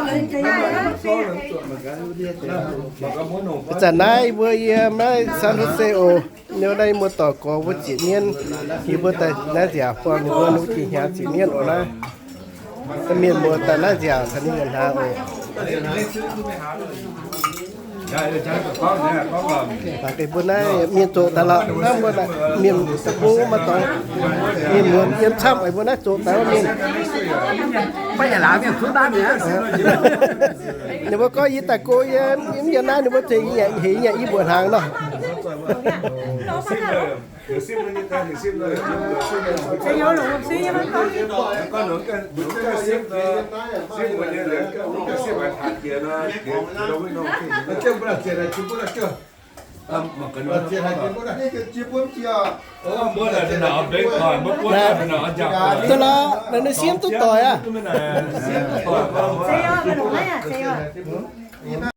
Ih zanc naaiv mbuo yie maiv San Jose oc. Niu naaiv mbuo dorc gorx mbuo ziepc mienv, yie mbuo daaih naaiv nziaauc buangh ninh mbuo, ninh mbuo jiex hnyangx ziepc mienv oc naaiv. Mienh muoz daaih naaiv nziaauc caux ninh nyanc hnaangx oc. Mbuo naaiv mienh zoqc daaih lorqc, naaiv mbuo mienh deic-bung maiv dorngx, mienh muoz yiem camv, mbuo naaiv zoqc daaih mienh. Ninh mbuo gorngv yie daaih go yie mv yiem naaiv, ninh mbuo zengc heix nyanc yie mbuoqc hnaangx nor. Duqv lorqc, ninh siemv duqv doic aqv.